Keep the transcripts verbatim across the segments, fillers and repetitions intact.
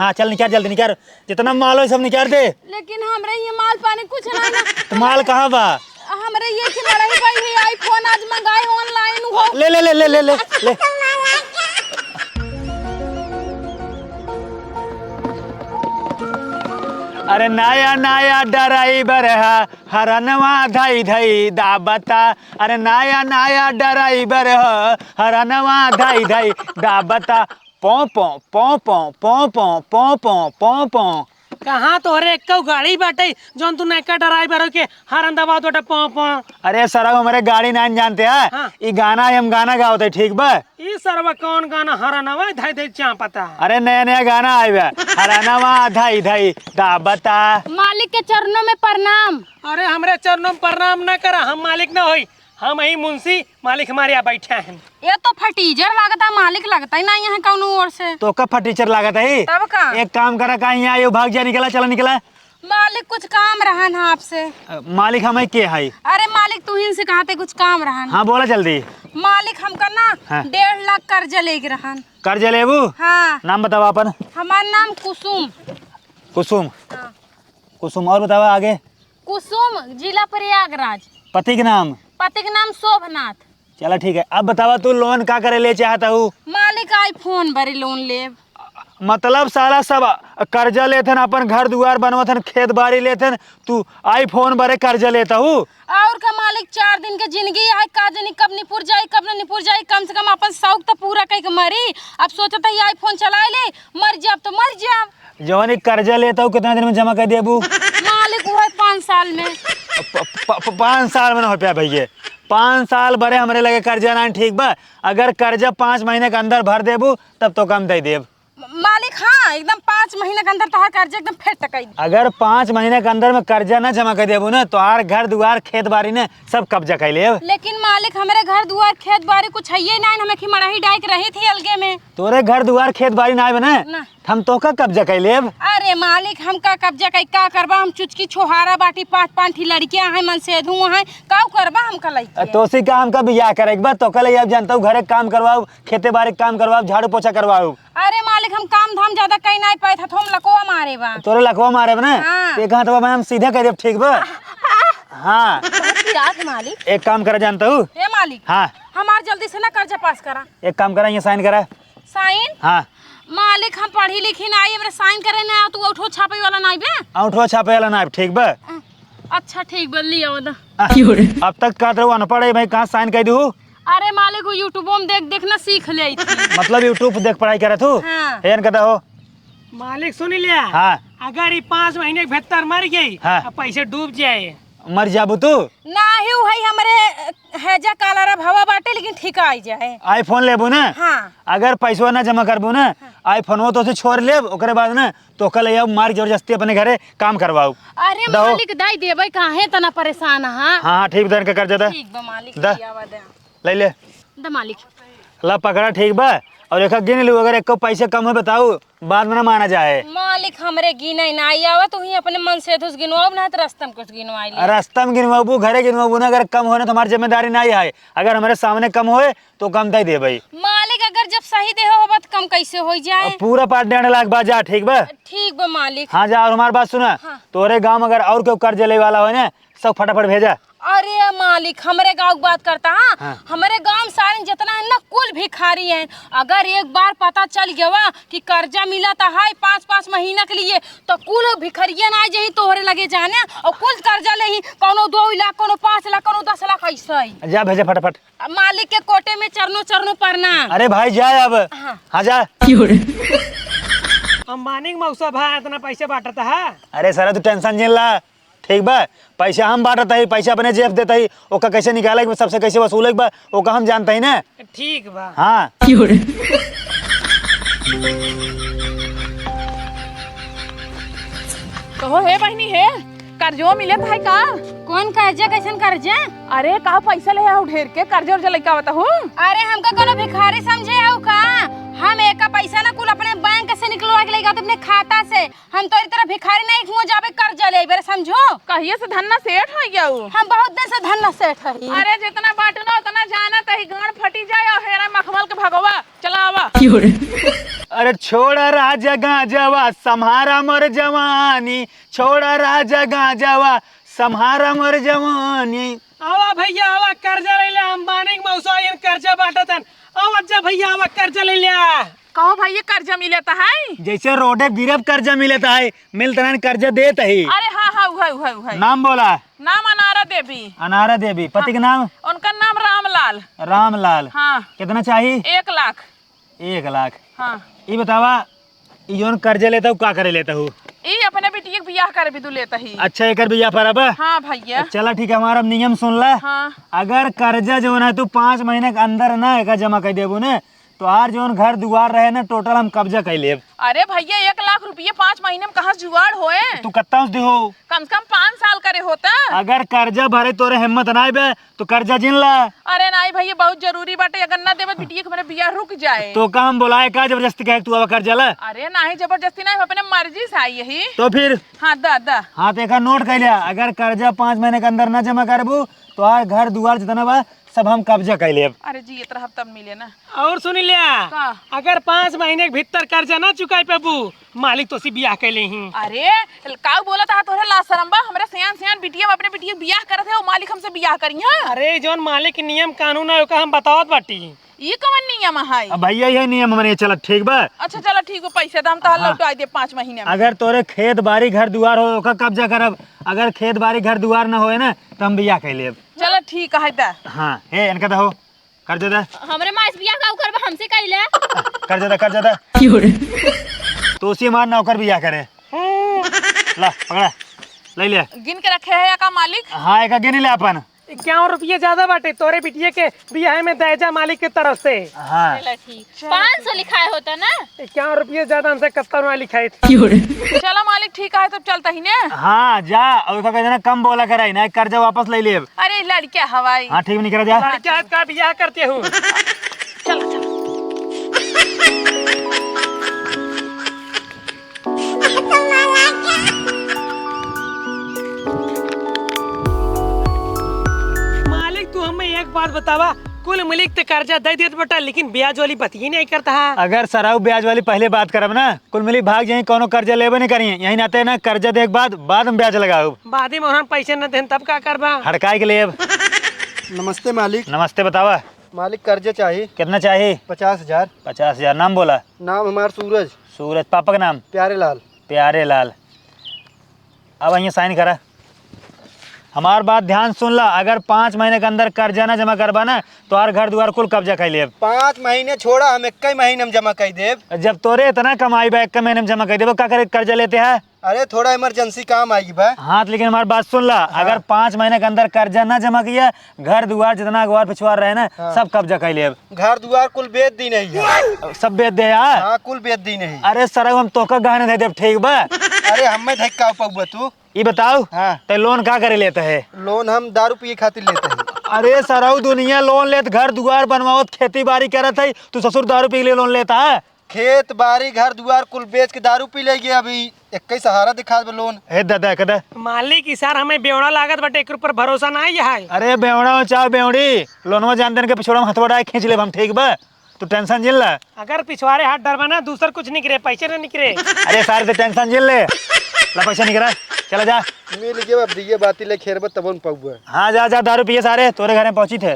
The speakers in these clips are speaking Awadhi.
हाँ, चल निकाल, जल्दी निकाल, जितना माल हो सब निकाल दे। लेकिन हमरे ये माल पानी कुछ ना ना। तो माल कहाँ बा? हमरे ये कि मड़ही भाई है iPhone आज मंगाए online हो। ले, ले, ले, ले, ले, ले, ले। अरे नया नया ड्राइवर है, हरनवा धई धई दाबता। अरे नया नया ड्राइवर है, हरनवा धई धई दाबता। पों, पों, पों, पों, पों, पों, पों, पों, पों, पों। कहाँ तोहरे एक्कौ गाड़ी बाटे, जौन तू नयका ड्राइवर हो के हरन दबावत बाटे, पों, पों? अरे सरऊ, हमरे गाड़ी नाहीं जानते हैं? हाँ। ई गाना है, हम गाना गावत है, ठीक बा? ई सरवा कौन गाना हरनवा धई धई चापता? अरे नया नया गाना आए बा, हरनवा धई धई दाबता। मालिक के चरणों में प्रणाम। अरे हमरे चरणों में प्रणाम ना करा, हम मालिक ना होई। हम ही मुंशी, मालिक हमारे यहाँ बैठा है। ये तो फटीचर लागता, मालिक लगता ही नहीं है कौनो ओर से। तो का फटीचर लागत है? तब का? एक काम करा, कहीं यहाँ आयो, भाग जा, निकला, चला निकला। मालिक कुछ काम रहन है आपसे। अ, मालिक हम के है? अरे मालिक तू ही से कहा थे कुछ काम रहन। हाँ बोला जल्दी। मालिक हमका ना हाँ। डेढ़ लाख कर्जा लेके रहन। कर्जा लेबू? हाँ। नाम बतावा अपन। हमार नाम कुसुम। कुसुम। हाँ। कुसुम, और बतावा आगे। कुसुम, जिला प्रयागराज। पति के नाम? पति के नाम शोभनाथ। चला ठीक है, अब बतावा तू लोन का करे ले चाहत हऊ? मालिक iPhone बरे लोन लेब। मतलब साला सब कर्जा लेथन, अपन घर दुआर बनवथन, खेत बारी लेथन, तू iPhone बरे कर्जा लेत हऊ? और का मालिक, चार दिन के जिंदगी है, का जनी कब निपुर जाई, कब न निपुर जाई, कम से कम अपन शौक तो पूरा कइके मरी। अब सोचत है iPhone चलाए ले, मर जाब तो मर जाब। जवन ई कर्जा लेत हऊ, कितना दिन में जमा कर देबू? मालिक, वो है पाँच साल में। प-, प-, प-, पाँच साल में ना हो पाए भैया, पाँच साल बरे हमरे लगे कर्जा ना, ठीक बा? अगर कर्जा पाँच महीने के अंदर भर देबू, तब तो कम दे देब। म-, मालिक, हाँ, एकदम पाँच महीने के अंदर तोहार कर्जा एकदम फेट कई। अगर पाँच महीने के अंदर में कर्जा ना जमा कर देबू ना, तोहार घर दुआर खेत बारी ने सब कब्जा कर लेब। लेकिन मालिक, हमरे घर दुआर खेत बारी कुछ है ही ना, हम एक ही मड़ही डाइक रही थी अलगे में। तोरे घर दुआर खेत बारी ना आवे ना, ना। हम तोका कब्जा कर लेब। अरे मालिक, हम का कब्जा कर, का करबा? हम चुचकी छोहारा बाटी, पाँच पाँच ठी लड़कियां हैं, मनसेधू हैं, का करबा हमका लइके? तोसी का हमका बियाह करे के बा, तोका ले अब जानता हूँ, घरे काम करवाऊ, खेते बारी काम करवाऊ, झाड़ू पोछा करवाऊ। अरे मालिक, हम काम धाम ज्यादा कई नाई पाइत हथवा में लकवा मारे बा। तोरे लकवा मारे बा ना? हाँ। एक हाथवा में हम सीधा कर देब, ठीक बा? हाँ। बहुत पिरात मालिक। एक काम करे जानता हूँ? ए मालिक। हाँ। हमार जल्दी से ना कर्जा पास करा। एक काम करा, ये साइन करा। साइन? हाँ। मालिक, हम पढ़ी लिखी नाई, हमरे साइन करे ना, तू औठो छापे वाला नाई बे? औठो छापे वाला नाई, ठीक बा? अच्छा, ठीक बा, लिया वादा। आ, अब तक कहत रहो अनपढ़ है भाई, कहाँ साइन कर दू? अरे मालिक, वो YouTube में देख देख ना सीख ले थी। मतलब YouTube देख पढ़ाई करत हूँ? हाँ। हेन कहता हो। मालिक सुन लिया। हाँ। अगर ये पाँच महीने के भीतर मर गई, हाँ। अब पैसे डूब जाए। मर जाबू तू? नाही, उ है हमरे हैजा कालरा भवा बाटे, लेकिन ठीक आई जाए। iPhone लेबू ना? हाँ। अगर पैसवा ना जमा करबू ना, हाँ। iPhone वो तो से छोड़ लेब, ओकरे बाद ना तो कल अब मार जबरदस्ती अपने घरे काम करवाऊ। अरे दहो। मालिक, दाई देबै काहे तना परेशान हा? हाँ, हाँ, ठीक, दन के कर जाता। ठीक बा मालिक, द। लियावा दे। ले ले। द मालिक। ला पकड़ा, ठीक बा। और एक गिन लू, अगर एको पैसे कम हो बताऊ, बाद में ना माना जाए। मालिक, हमरे गिने ना आई आवा, तू ही अपने मन से धुस गिनवाओ ना, तो रस्तम कुछ गिनवाई ले। रस्तम गिनवाबू, घरे गिनवाबू ना, अगर कम हो ना तो हमारी जिम्मेदारी ना ही है। अगर हमारे सामने कम होए तो कम दे दे भाई। मालिक, अगर जब सही देहो होबा तो कम कैसे हो जाए? अब पूरा पाँच डेढ़ लाख बाद जा, ठीक बा? ठीक बा मालिक। हाँ जा, और हमारी बात सुना, हाँ। तोरे गांव में अगर और कोई कर्ज ले वाला हो ना, सब फटाफट भेजा। अरे मालिक, हमरे गाँव की बात करता, हाँ? हाँ। हमरे गाँव में सारे जितना है ना, कुल भिखारी हैं। अगर एक बार पता चल गवा कि कर्जा मिला तो है पाँच पाँच महीना के लिए, तो कुल भिखरिया ना आ जाही तोहरे लगे जाने, और कुल कर्जा ले ही, कोनो दो लाख, कोनो पाँच लाख, कोनो दस लाख, ऐसा ही। जा भेजा फटाफट। अब मालिक के कोटे में चरणों चरणों प्रणाम। अरे भाई जा अब। हाँ। हाँ जा। अंबानी के मौसा भा इतना पैसे बांटता है। अरे सारा तू टेंशन जिन ला, ठीक बा, पैसा हम बांटत हई, पैसा अपने जेब देत हई, ओका कैसे निकाले के बा, सबसे कैसे वसूले के बा, ओका हम जानत हई ना। ठीक बा। हाँ। कहो हे बहिनी हे, कर्जो मिलत है का? कौन कर्जा, कैसन कर्जा? अरे का पैसा ले आओ ढेर के, कर्जा उर्जा लइका आवत हूँ। अरे हमका कोनो भिखारी समझे हो का? हम एका पैसा ना कुल अपने बैंक से निकलवा के लइका अपने खाता से। हम तोरी तरह भिखारी नहीं, हुआ जाबे कर्जा ले बेरे, समझो। कहिए से धन्ना सेठ हो गया उ? हम बहुत दिन से धन्ना सेठ हई। अरे जितना बांटना उतना जानत ही, गांड फटी जाए और हेरा मखमल के भगवा। चला आवा। अरे छोड़ा राजा गांजावा, सम्हारा मोर जवानी, छोड़ा राजा गांजावा, सम्हारा मोर जवानी। आवा भइया, आवा, कर्जा लइ ल्या, अंबानी के मौसा यन कर्जा बाँटत हन। आवा जा भइया, आवा, कर्जा लइ ल्या। कहो भइया, कर्जा मिलत है? जइसे रोडे गिरब कर्जा मिलत है, मिलत रहन कर्जा देत ही। अरे हाँ, हाँ, उहइ, उहइ, उहइ। नाम बोला। नाम अनारा देवी। अनारा देवी। पति के नाम? उनका नाम रामलाल। रामलाल। हाँ। केतना चाही? एक लाख। एक लाख। हाँ। ई बतावा, ई जौन कर्जा लेत हू, का करे लेत हू? ई अपने बिटिया के बियाह करे बिदु लेत ही। अच्छा, एकर बियाह पर अब? हाँ भइया। चला ठीक है, हमार अब नियम सुन ला। हाँ। अगर कर्जा जौन है तू पाँच महीना के अंदर ना एका जमा कइ देबू ने, तोहार जौन घर दुआर रहे ना, total हम कब्जा कइ लेब। अरे भइया, एक लाख रुपया पाँच महीना में कहाँ से जुगाड़ होए? तू कत्ता से दिहो? कम से कम पाँच साल करे होता। अगर कर्जा भरे तोरे हिम्मत नाहीं बे, तो कर्जा जिन ला। अरे नाहीं भइया, बहुत जरूरी बाटे, अगर ना देबे बिटिया के हमरे बियाह रुक जाए। तो का हम बोलाए का जबरदस्ती कहे तू अब कर्जा ला? अरे नाहीं, जबरदस्ती नाहीं, हम अपने मर्जी से आई ही। तो फिर? हाँ, दा, दा। हाँ, तो एका note कइ ल्या, अगर कर्जा पाँच महीना के अंदर ना जमा करबू, तोहार घर दुआर जितना बा, सब हम कब्जा कइ लेब। अरे जियत रहब तब मिले ना। और सुन ल्या, का? अगर पाँच महीना के भीतर कर्जा ना चुकाइ पेबू, मालिक तोसे बियाह कइ लेही। अरे, काउ बोलत हा, तोहरे लाज सरम बा? हमरे सियान सियान बिटिया में अपने बिटिया के बियाह करत है, वो मालिक हमसे बियाह करिहैं? अरे, जौन मालिक के नियम कानून है, ओका हम बतावत बाटी। ई कवन नियम है? अब भइया, इहे नियम हमरे चलत, ठीक बा? अच्छा, चला, ठीक बा, पैसा तो हम तोहार हाँ। लौटाइ देब पाँच महीना में। अगर तोरे खेत बारी घर दुआर हो, ओका कब्जा करब, अगर खेत बारी घर दुआर ना होए ना, तो हम बियाह कइ लेब। चला, ठीक है, दा। हाँ, हे, इनका दहो। कर्जा दे। हमरे माई से बियाह काउ करबा, हमसे कइले। कर्जा दे, कर्जा दे। क्यों रे? तोसे हमार नौकर बियाह करे। ला, पकड़ा। लइ ले। गिन के रखे है का मालिक? हाँ, एका गिन ले अपन। इक्यावन रुपये ज्यादा बाटे तोरे बिटिया के बियाह में दहेजा मालिक के तरफ से। हाँ। चला ठीक। पाँच सौ लिखाए होता ना। इक्यावन रुपये ज्यादा हमसे कत्ता ना लिखाए। क्यों रे? चला मालिक, ठीक है, तब चलता ही ने। हाँ, जा, और का कहते ना, कम बोला कराई ना, कर्जा वापस लइ लेब। अरे लड़किया हवाई। हाँ, ठीक बा, निकरा जा। लड़किया का बियाह करते हो। चल, चल। मालिक, तू हमें एक बात बतावा, कुल मिलिक ते कर्जा दइ देत बटा, लेकिन ब्याज वाली बतिये नाहीं करत हा। अगर सरऊ ब्याज वाली पहिले बात करब ना, कुल मिली भाग जाई, कौनो कर्जा लेबे नहीं करी। यही नाते ना कर्जा देख बाद, बाद में ब्याज लगाउब। बादे में उन्हन पैसे न देन तब का करबा? हड़काइ के लेब। नमस्ते मालिक। नमस्ते, बतावा। मालिक कर्जा चाही। कितना चाही? पचास हजार। पचास हजार। नाम बोला। नाम हमार सूरज। सूरज। पापा का नाम? प्यारे लाल। प्यारे लाल। अब हियाँ sign करा। हमार बात ध्यान सुन ला, अगर पाँच महीने के अंदर कर्जा ना जमा करबा ना, तोहार घर दुआर कुल कब्जा कइ लेब। पाँच महीने छोड़ा, हम एक्कै महीने में जमा कइ देब। जब तोरे इतना कमाई बा, एक्कै महीने में जमा कइ देबो, का करे कर्जा लेते है? अरे, थोड़ा emergency काम आइ बा। हाँ, तो लेकिन हमार बात सुन ला, हाँ। अगर पाँच महीने के अंदर कर्जा ना जमा किया, घर दुआर जितना अगवार पिछवार रहे ना, हाँ। सब कब्जा कइ लेब। घर दुआर कुल बेच दी नहीं है। सब बेच दे यार। हाँ, कुल बेच दी नहीं। अरे सरऊ, हम तोका गहने दे देब, ठीक बा? अरे, हमें धक्का पउबा तू। ई बताओ, हाँ। ते loan का करे लेत है? Loan हम दारू पिए खातिर लेत है। अरे सरऊ, दुनिया loan लेत, घर दुआर बनवावत, खेती बारी करत है, तू ससुर दारू पी के लिए loan लेत है? खेत बारी घर दुआर कुल बेच के दारू पी लेगे, अभी एक्कै सहारा दिखात बा loan। हे दादा, कदा? मालिक, ई सार हमें बेवड़ा लागत बाटे, एकर ऊपर भरोसा नाहीं है। अरे बेवड़ा हो चाहे बेवड़ी, लोनवा जान देन के पिछोड़ा में हथवा डाल के खींच लेब हम, ठीक बा? तू tension जिन ला। अगर पिछवारे हाथ डरबा ना, दूसर कुछ निकरे, पैसे ना निकरे। अरे सारे, ते tension जिन ले। ला पैसा निकरा, चला जा। मिल गया, अब दिए बाती ले खेरबा तब न पउबा। हाँ, जा, जा, दारू पिए सारे, तोरे घरे पहुँची थे।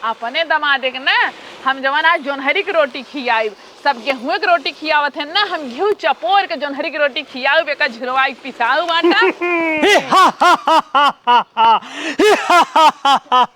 अपने दमादे के ना, हम जवन आज जोन्हरी के रोटी खियाइब, सब गेहूं के रोटी खियावत है ना, हम गेहूं चपोर के जोन्हरी के रोटी खियाउब, एका झुरवाई पिसाउब आटा।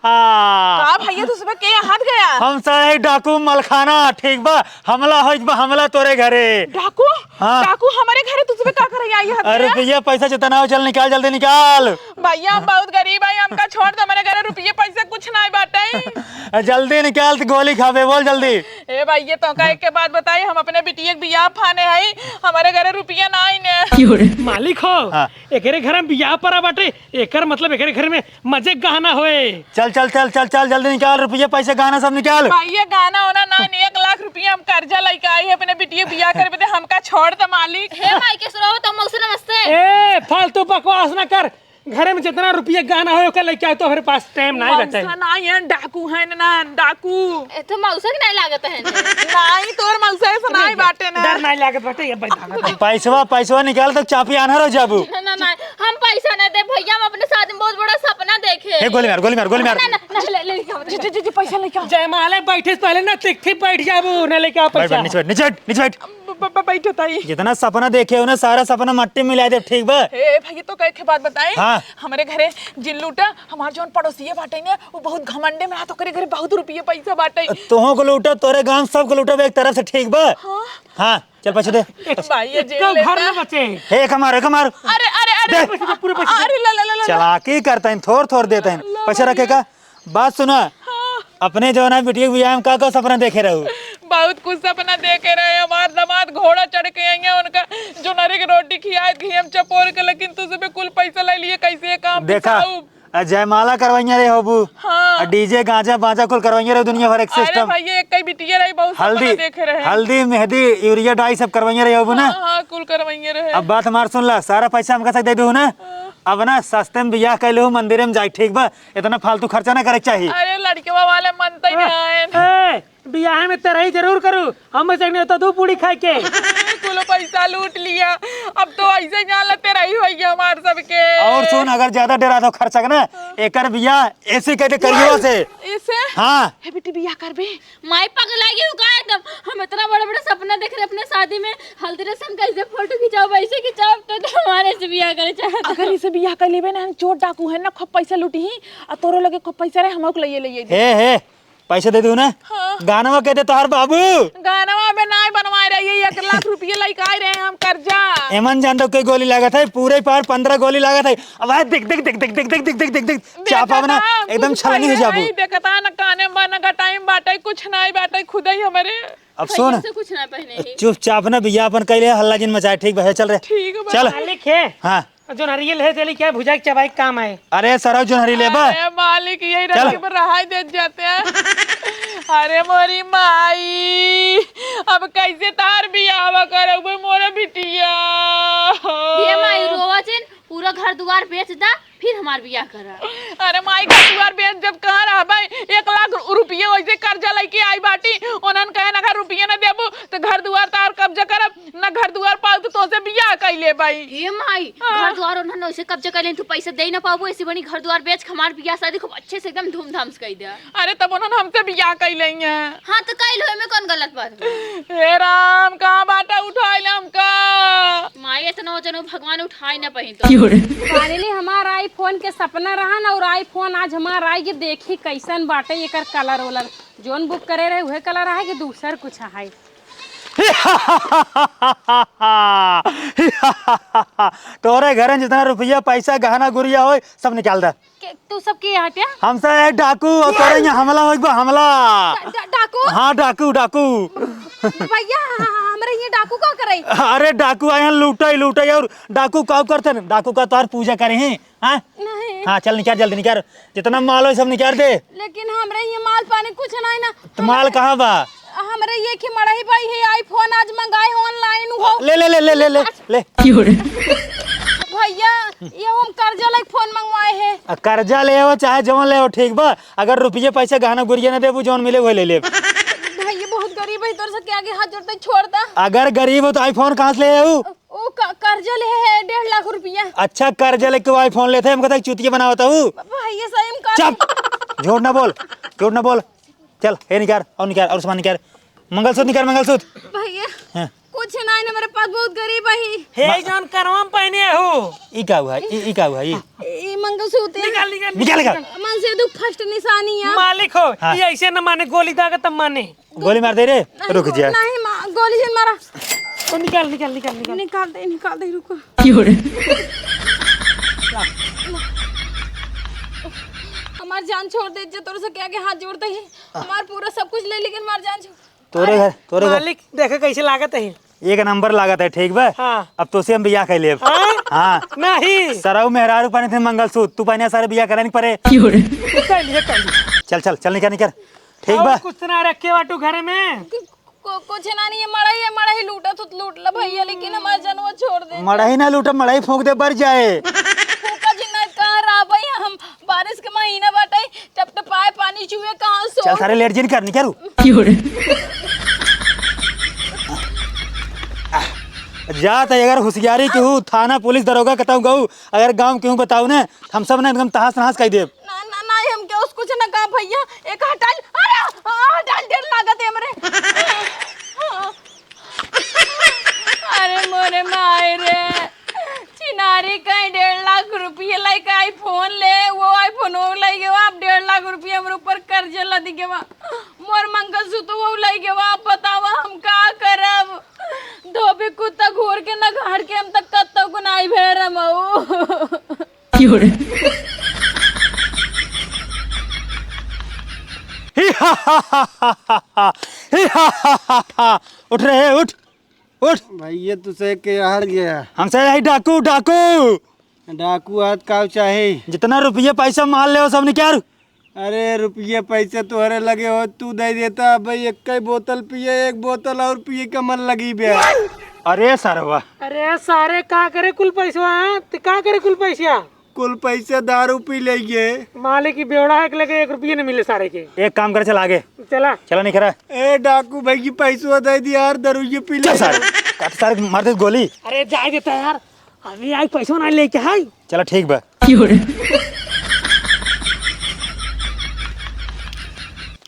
का भइया, तू सुबह के यहाँ गया? हम सारे डाकू मलखाना, ठीक बा? हमला होइक बा, हमला तोरे घरे। डाकू? हाँ। डाकू हमरे घरे तू सुबह का करे आई है? अरे भइया, पैसा जितना हो, चल निकाल, जल्दी निकाल। भइया, हम बहुत गरीब है, हमका छोड़ दे, हमरे घरे रुपये पैसे कुछ नाहीं बाटे। जल्दी निकाल, तो गोली खाबे, बोल जल्दी। ए भइया, तोका एक के बात बताई, हम अपने बिटिया के बियाह फाने हई, हमरे घरे रुपया नाहीं ने। मालिक हो, हाँ। एकरे घर में बियाह परा बाटे, एकर मतलब एकरे घर में मजे गहना होए। चल, चल, चल, चल, चल, जल्दी निकाल, रुपया, पैसे, गहना सब निकाल। भइया, गहना होना नाहीं, एक लाख रुपया हम कर्जा लइके आई है अपने बिटिया के बियाह करे बदे, हमका छोड़ दे मालिक। हे माई के सुरहो तो मौसी नमस्ते। ए, फालतू बकवास ना कर, घरे में जितना रुपया गहना हो, ओके लेके आओ, तोहरे पास टाइम नाहीं बचे। मौसा नाहीं है, डाकू है ना, डाकू। ए, तो मौसा के नाहीं लागत है ना। नाहीं, तोर मौसा ऐसा नाहीं बाटे ना। डर नाहीं लागत बाटे, ये बैठ। पैसवा, पैसवा निकाल तो चापी आन्हर हो जाबू। ना, ना, ना, हम पैसा ना दे भैया, हम अपने शादी में बहुत बड़ा सपना देखे। ए, गोली मार, गोली मार, गोली मार। ना, ना, ना, ले, ले, ले, जी, जी, जी, जी, पैसा लेके आओ। जयमाले बैठे से पहले ना तिकथी बैठ जाबू, ना लेके आओ बैठ, पैसा। बैठ, नीचे बैठ, नीचे बैठ, नीचे बैठ। ब-, ब-, ब-, बैठो ताई। जितना सपना देखे हो ना, सारा सपना मट्टी में मिला दे, ठीक बा? ए भैया, तो कहे के बात बताई। हाँ। हमरे घरे जिन लूटा, हमार जौन पड़ोसिया बाटे ना, वो बहुत घमंडे में रहत, ओकरे घरे बहुत रुपये पैसा बाटे। तोहों को लूटा, तोरे गांव सबको लूटा, एक तरफ से, ठीक बा? हाँ। हाँ, चल पैसे दे। भाई, ये जेल एक घर लेता। में बचे। हे, एक हमार, एक हमार। अरे, अरे, अरे। दे। पैसे दे, पूरे पैसे दे। अरे, ला, ला, ला, ला। चलाकी करता है, थोर, थोर देता है। ला, पैसे ला, रखे भैया। का? बात सुना, हाँ। अपने जौन है बिटिया के बियाह में का का सपना देखे रहू? बहुत कुछ सपना देखे रहे। हमार दामाद घोड़ा चढ़ के आइया, उनका जोनहरी के रोटी खियाए थी हम चपोर के, लेकिन तू सबे कुल पैसा ले लिए, कैसे ये काम देखा, पिसाऊ? आ जयमाला करवाइया रहे होबू, हाँ। आ डीजे गांजा बाजा कुल करवाइया रहे, दुनिया भर एक अरे सिस्टम। भैया, एक कई बिटिया रही, बहुत सपना हल्दी, देखे रहे। हल्दी, मेहंदी, यूरिया डाई सब करवाइया रहे होबू ना? हाँ, हाँ, कुल करवाइया रहे। अब बात हमार सुन ला, सारा पैसा हमका से दे दू ना। हाँ। अब ना सस्ते में बियाह कर लेहू, मंदिर में जाए, ठीक बा? इतना फालतू खर्चा ना करे के चाही। अरे लड़कवा वाले मनते ना हैं। ए, बियाह में तेरही जरूर करू, हम से नहीं होता दो पूड़ी खाए के। कुल पैसा लूट लिया, अब तो ऐसे जान ला तेरही होइया हमार सबके। और सुन, अगर ज्यादा डरा तो खर्चा के ना, एकर बियाह ऐसे कहते करियो से। ऐसे? हाँ। हे बेटी बियाह करबे? माई पगला गई हो का एकदम? हम इतना बड़ा बड़ा सपना देख रहे अपने शादी में, हल्दी रसम कैसे फोटो खिंचाओ, वैसे खिंचाओ, तो, तो हमारे से बियाह करे चाहत हो। अगर इसे बियाह कर लेबे ना, हम चोर डाकू है ना, खूब पैसा लूटी ही, और तोरो लगे खूब पैसा रहे, हम लोग लइए लइए दे। हे, हे, पैसे दे दू ना। हाँ। गानवा कह दे तोहार बाबू। गानवा में नाय बनवाए रही, एक लाख रुपये लेके आए रहे हम कर्जा। एमन जान दो के गोली लागत है, पूरे पार पन्द्रह गोली लागत है। अब आए देख, देख, देख, चापा बना, देखता, एकदम कुछ छलनी हो नहीं जाबू। है, देखता न काने में बा, न गटाई में बाटे, कुछ नहीं बाटे, खुद ही हमारे अब सुन, भैया से कुछ ना पहने ही। चुपचाप ना बियाह अपन कैले, हल्ला जिन मचाए, ठीक बा, हे चल रे। ठीक बा। चल। मालिक है। हाँ। जोनहरी ले चली क्या, भुजाई के चबाई के काम आए। अरे सरौ जोनहरी लेबा? अरे मालिक, यही चल। रास्ते पर रहाई देत जाते हैं। अरे मोरी माई, अब कैसे तार बियाह करबे मोरे बिटिया? ये माई रोवा जिन, पूरा घर दुआर बेच दा, फिर हमार बियाह करा। अरे माई, घर दुआर बेच जब कहाँ रहबे, एक लाख रु-, रुपये वैसे कर्जा लेके आई बाटी, उन्हन कहे ना, अगर रुपये न देबू तो घर दुआर तार कब्जा करब, ना घर दुआर पाऊ तो तोसे बियाह कइ लेबे। ए माई, हाँ। घर दुआर उन्हन वैसे कब्जा कर लेन, तू पैसा दे ना पाबू, ऐसे बनी घर दुआर बेच के हमार बियाह शादी खूब अच्छे से एकदम धूमधाम से कइ दे। अरे तब उन्हन हमसे बियाह कइ लेइहैं। हाँ तो कइ लो, एमे कौन गलत बात बा? हे राम, कहाँ बाटा उठाई ले हमका? माई, इतना वजन हो, भगवान उठाई ना पाई तो। क्यों रे? Finally हमार iPhone के सपना रहन और iPhone आज हमार आई। ये देखी कैसन बाटे एकर colour वलर। जौन book करे रहे उहे colour आहे कि दूसर कुछ आहे? तोरे घरे जितना रुपया, पैसा, गहना, गुरिया होय, सब निकाल दे। के, तू सब के यहाँ पे? हम सब है डाकू और तोरे यहाँ हमला होइक बा, हमला। डा-, डा-, डाकू? हाँ, डाकू, डाकू। भैया, हमरे ये डाकू का करे? अरे डाकू आए हैं लूटे, लूटे और डाकू का करते हैं? डाकू का तोहार पूजा करे हैं, हाँ? नहीं। हाँ, चल निकाल, जल्दी निकाल, जितना माल हो सब निकाल दे। लेकिन हमरे ये माल पानी कुछ नहीं ना। तो माल कहाँ बा? हमरे ये कि मड़ही भाई है, iPhone आज मंगाए हो online हो। ले, ले, ले, ले, ले, ले, ले। भैया, ये हम कर्जा लेके phone मंगवाए हैं। आ, कर्जा ले हो चाहे जौन ले हो, ठीक बा? अगर रुपये पैसे गहना गुरिया ना देबू, जौन मिले वही ले लेब। भाई, ये बहुत गरीब है, तोर से के आगे हाथ जोड़ते, छोड़ दा। अगर गरीब हो तो iPhone कहाँ से ले हो? ओ क-, कर्जा ले है डेढ़ लाख रुपया। अच्छा, कर्जा लेके वो iPhone लेते, हमको तो एक चुतिया बनावत हूँ। भाई, ये सही में कर चुप, झूठ ना बोल, झूठ ना बोल। चल, हे निकार, और निकार, और सामान निकार। मंगलसूत्र निकार, मंगलसूत्र। भैया, हाँ। कुछ नहीं, हमारे पास बहुत गरीब है। हे, मा- जौन करवा में पहने हो। ई का हुआ? ई, ई का हुआ? ई? ई मंगलसूत्र। निकाल, निकाल, निकाल, निकाल। निकाल। मन से दुख फर्स्ट निशानी है। मालिक हो, हाँ। ये ऐसे न माने, गोली दागा तब माने। गोली मार दे रे, नहीं, रुक गो-, जा। नहीं, मा-, गोली जिन मारा। तो निकाल, निकाल, निकाल, निकाल। निकाल दे, निकाल दे, रुको। क्यों रे? हमार जान छोड़ दे, जे तोरे से के आगे हाथ जोड़ते ही, हमार पूरा सब कुछ ले, लेकिन हमार जान छोड़। तोरे अरे, घर, तोरे घर। मालिक, देखे कैसे लागत है। एक नंबर लागत है, ठीक बा? हाँ। अब तोसे हम बियाह कर लेब। हाँ? हाँ। नहीं। सरऊ मेहरारू पहने थे मंगलसूत्र, तू पहने सारे बियाह कराने पड़े। क्यों रे? कर लिए, कर लिए। चल, चल, चल, निकल, निकल। ठीक और बा? कुछ ना रखे बाटू घर में? कु-, कु-, कुछ ना नहीं, ये मड़ई, ये मड़ई लूटा तो लूट ला भैया, लेकिन हमार जनवा छोड़ दे। मड़ई ना लूटा, मड़ई फूंक दे, बर जाए। फूंका जी ना, का चुए कहाँ से? चल सारे, लेट जिन करनी क्या रू? क्यों रे? जा त अगर होशियारी केहू थाना पुलिस दरोगा कतहूँ गऊ, अगर गाँव केहू बताऊ ने, हम सब ने एकदम तहस नहस कइ देब। ना, ना, ना, हम केहू से कुछ ना कहा भइया। एक हटाल, अरे, आ, हटाल, डेर लागत है हमरे। अरे मोरे माई रे, छिनारी कहीं डेढ़ लाख रुपये लेके iPhone ले, वो iPhone वो ले गवा, अब डेढ़ लाख रुपये हमरे ऊपर कर्ज लदि गवा। मोर मंगलसूत्र वो ले गवा, अब बतावा हम का करब? धोबी कुत्ता घूर के न घाट के हम तक कत्तो को नाई भेरम हो। क्यों रे? ही हा हा हा हा हा, ही हा हा हा हा। उठ रे, उठ, उठ। भइया, तुसे के हार गया? हमसे यही डाकू, डाकू। डाकू हाथ का चाहे? जितना रुपये पैसा माल ले, वो सब निकाल। अरे, रुपये पैसे तोहरे लगे हो, तू दे देता। भाई, एक ही बोतल पिए, एक बोतल और पिए का मन लगी बे। अरे सरवा। अरे सारे, का करे कुल पैसवा, हाँ? ते का करे कुल पैसा? कुल पैसा दारू पी लेंगे। मालिक की बेवड़ा है कि लगे एक रुपये नहीं मिले सारे के। एक काम करे, चल आगे। चला। चला निकरा। ए डाकू भाई की पैसवा दे दिया यार, दारू ये पी ले। चल सारे, काट सारे, मार दे गोली। अरे जाए देता यार, अभी आई पैसवा ना लेके आई। चला ठीक बा।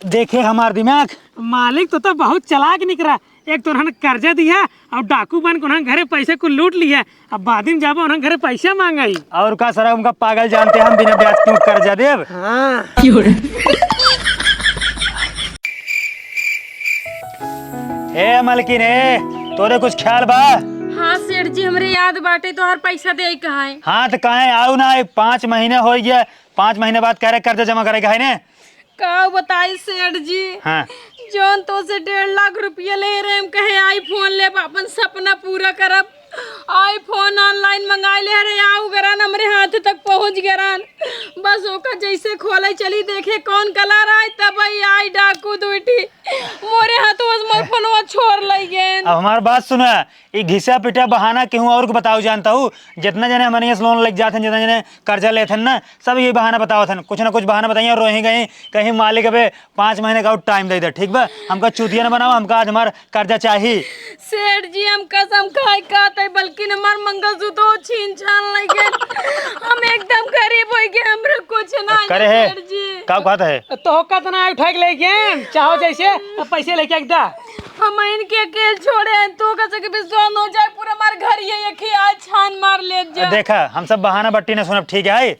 देखे हमार दिमाग। मालिक तो, तो बहुत चालाक निकरा। एक तो उन्हन कर्जा दिया और डाकू बन के उन्हन घरे पैसे कुल लूट लिया। अब बाद में जाबो उन्हन घरे पैसा मांगाई। और का सारा उनका पागल जानते हम बिना ब्याज क्यों कर्जा देब? हाँ। ए मलकिन, ए, तोरे कुछ ख्याल बा? हाँ सेठ जी, हमरे याद बाटे तोहार पैसा दे कहाँ है? हाँ तो कहाँ है? आऊ ना, पाँच महीने हो गया, पाँच महीने बाद कह रहे कर्जा जमा करे का है ने? का बताई सेठ जी, हाँ। जौन तो से डेढ़ लाख रुपया ले रहे, हम कहे iPhone लेब, अपन सपना पूरा करब। iPhone online मंगाए ले रहे, आऊ गरान हमरे हाथ तक पहुँच गरान। बस ओका जैसे खोले चली देखे कौन colour आए, तब आई डाकू दुइठी मोरे हाथवा से मोर फोनवा छोर लई गेन। अब हमार बात सुना, ई घिसा पिटा बहाना केहू और को बताओ जानता हूँ। जितना जने हमरे यहाँ से loan लेके जात हैं, जितना जने कर्जा लेत हैं ना, सब ये बहाना बतावत हैं, कुछ ना कुछ बहाना बताइए और रोही गई, कहीं मालिक अबे पाँच महीने का और time दे दे, ठीक बा? हमका चूतिया न बनाओ, हमका आज हमार कर्जा चाही। सेठ जी, हम कसम खाए कहत है, बल्कि हमार मंगलसूत्र छीन छान लई गेन। हम एकदम गरीब होई गए, हमरा कुछ ना करे है, सेठ जी। का कहत है? तो का तना उठा के ले गेन, चाहो जैसे, अब पैसे लेके एक दा। हम इनके अकेल छोड़े हैं, तो कैसे के विश्वास हो जाए, पूरा हमार घर ये एक ही आज छान मार ले जा। देखा, हम सब बहाना बट्टी न सुनब, ठीक है?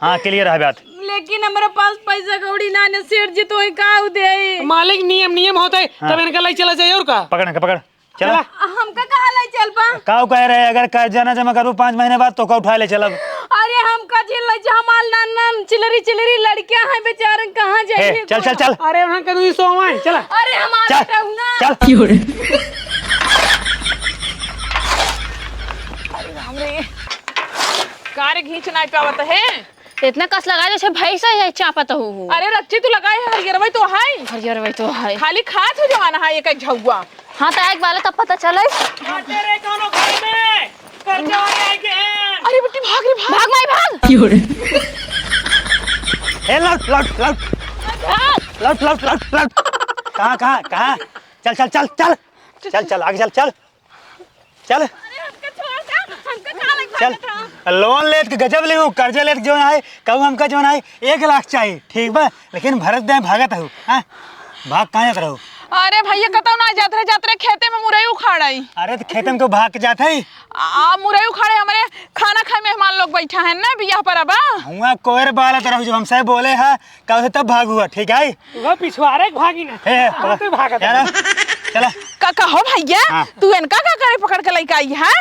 हाँ, clear है बात। लेकिन हमरा पास पैसा कौड़ी ना ने सेठ जी, तो ही का देई? मालिक नियम, नियम होता है, हाँ। तब इनका लाई चला जाए और का? पकड़ इनका, पकड़। चला। चला। हमका कहाँ लाई चलबा? काऊ कह रहे, अगर कर्जा ना जमा करबू पाँच महीने बाद, तो का उठा ले चलब। अरे हमका जेल ले जा, हमार नान नान चिलरी चिलरी लड़कियां हैं बेचारन, कहाँ हे, जाइए चल, चल, चल। अरे उन्हन के दूध सोवाएं, चला। अरे हमार चल, बेटा ना। चल। अरे राम रे, कार घींच नाई पावत है। इतना कस लगा जैसे भैंस है चापत हो। अरे रच्ची तू लगाए है, हरियरवई तो है। हरियरवई तो है। खाली खात हो जवान है एक एक झौआ। हाँ, तो एक बार तब पता चले। हाँ, तेरे कौनो घर में कर्जा वाले आए के हैं। अरे बेटी भाग रे भाग। भाग माई भाग। ए, लौट, लौट, लौट। भाग। लौट, लौट, लौट, लौट। कहाँ, कहाँ, कहाँ? चल, चल, चल, चल। चल, चल, आगे चल, चल। चल। अरे, हमका छोड़ दे, हमका कहाँ लग चल। भागत हौ? Loan लेत के गजब लेहू, कर्जा लेत के जौन है, कहू हमका जौन है, एक लाख चाही, ठीक बा? लेकिन भरत दे भागत हऊ, हाँ? भाग कहाँ जात रहू? अरे भैया, कतौ ना जात रहे, जात रहे खेते में मुरई उखाड़ई। अरे, तो खेते में क्यों भाग के जात है? आ, मुरई उखाड़े हमरे खाना खाए मेहमान लोग बैठा है ना, बियाह पर अब। हुआ कोयर बालत रहू, जब हमसे बोले है, कल से तब भाग हुआ, ठीक है? वो पिछुआरे के भागी ना। हे, हे, हाँ, पकड़। तू भागत यार, है। चला। का, का हो भैया? हाँ। तू इनका का करे पकड़ के लइका आई है?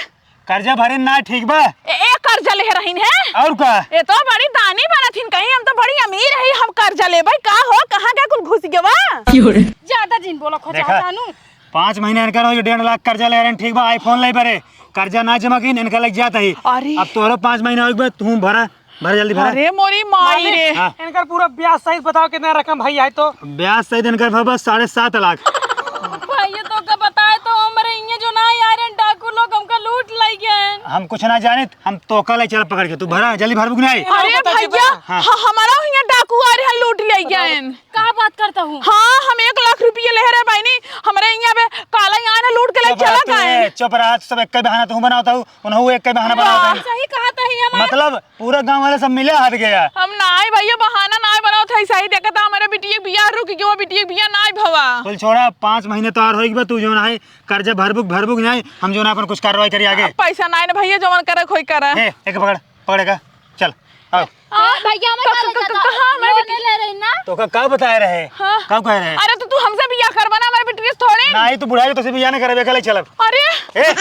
कर्जा भरे ना, ठीक बा? ए, ए, कर्जा ले रहीन है? और का? ए तो बड़ी दानी बनत हिन, कहीं हम तो बड़ी अमीर है, हम कर्जा लेबै का हो? कहाँ गया कुल घुस गवा? ज्यादा जिन बोला खोजा देखा, जानू। पाँच महीना इनकर हो, डेढ़ लाख कर्जा ले रहे हैं, ठीक बा? iPhone ले बरे, कर्जा ना जमा कीन, इनका लग जाता ही। अरे। अब तोहरो पाँच महीना हो गया, तू भरा। भर जल्दी भर। अरे मोरी माई रे। मालिक, हाँ। इनकर पूरा ब्याज सहित बताओ कितना रकम भई है तो। ब्याज सहित इनकर भर बस साढ़े सात लाख। भैया तो का बताए तो हमरे इहाँ जो ना यार डाकू लोग हमका लूट लई गए। हम कुछ ना जानित, हम तोका ले चल पकड़ के। तू भरा, जल्दी भर बुक नहीं। अरे बता भैया, कितना? हाँ। ह-, हमारा इहाँ डाकू करे हैं, लूट ले गए। का बात करता हूँ? हाँ, हम एक लाख रुपया ले रहे बहिनी, हमरे यहाँ पे काला यहाँ ना लूट के ले चुप रह चला तू, गए। ए, चुप रह, सब एक ही बहाना तू बनावत हऊ, उनहू एक ही बहाना बनावत है। सही कहा था ही हमार। मतलब पूरा गाँव वाले सब मिले हाथ गया। हम नाई भैया, बहाना नाई बनावत है, सही देखा था हमारे बिटिया के बियाह रुक गयो, बिटिया के बियाह नाई भवा। कुल छोड़ा, पाँच महीने तो और होई बा, तू जौन है कर्जा भरबुक भरबुक नहीं, हम जौन अपन कुछ कार्रवाई करी आगे। पैसा नाई ना भैया, जौन करे कोई करे। ए, एक पकड़, पकड़ेगा, चल। आओ। हाँ, भैया, हमें क-, कहाँ ले क-, क-, जाता? कहाँ हमारे लोन बिटिया? ले रही ना? तो का, का बताए रहे? हाँ। का कह रहे? अरे, तो तू हमसे बियाह करबा ना, हमारे बिटिया से थोड़े। नहीं, तू बुढ़ाई तो से बियाह ना करबे, अकेले चलब। अरे। ए,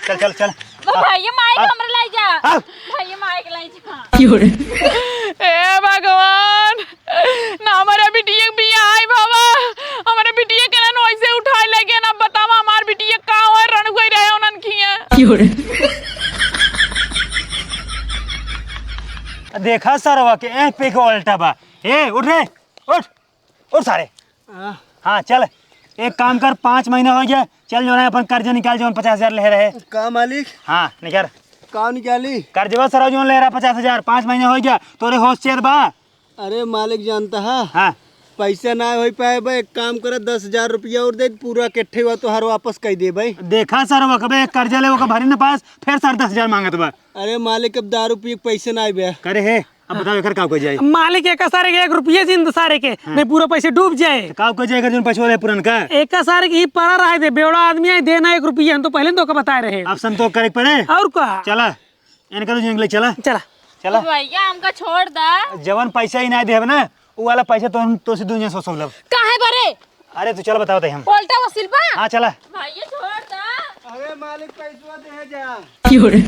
चल, चल, चल। वो आ, भैया, माइक आ। हमरा लाई जा। आ। भैया, माइक लाई जा। क्यों रे? ए भगवान, ना हमारे बिटिया के बियाह आई बाबा, हमारे बिटिया के ना वैसे उठाए लगे ना, बतावा हमार बिटिया का होए, रणुआ रहे उनन खिया। क्यों रे? देखा सरवा के, एह पे के उल्टा बा। ए, उठ रे, उठ, उठ सारे। आ। हाँ, चल, एक काम कर, पाँच महीना हो गया, चल जो ना अपन कर्जा निकाल, जो पचास हजार ले रहे। का मालिक? हाँ, निकाल। का निकाली? कर्जवा सरवा जो ले रहा पचास हजार, पाँच महीना हो गया, तोरे होश चेत बा? अरे मालिक जानता है, हाँ। पैसा ना हो पाए बा, एक काम कर, दस हजार रुपया और दे, पूरा केठे हुआ तो हर वापस कर दे भाई। देखा सरवा, कबे कर्जा ले, ओका भरी न पास, फिर साढ़े दस हजार मांगत बा। अरे मालिक, अब दारू पिए के पैसे ना आए बे। करे है, अब बताओ, एकर का हो जाए? मालिक, एक सारे के एक रुपया जिंद सारे के, हाँ। नहीं पूरा पैसे डूब जाए। तो का हो जाए, एकर जोन पैसा वाला पुरन का? एक सारे के ही पड़ा रहे दे, बेवड़ा आदमी है, देना एक रुपया, हम तो पहले तो ओका बताए रहे। अब संतोष करे के पड़े। और का? चला, इनका तो जिंग ले, चला। चला। चला। भैया, हमका छोड़ दा। जवन पैसा ही ना देब ना, उ वाला पैसा तो हम तो से दुनिया सो सब लब। काहे बरे? अरे, तू चल, बताओ तई हम। उल्टा वसूल बा? हाँ, चला। भैया, छोड़ दा। अरे मालिक, पैसवा दे जा। क्यों रे?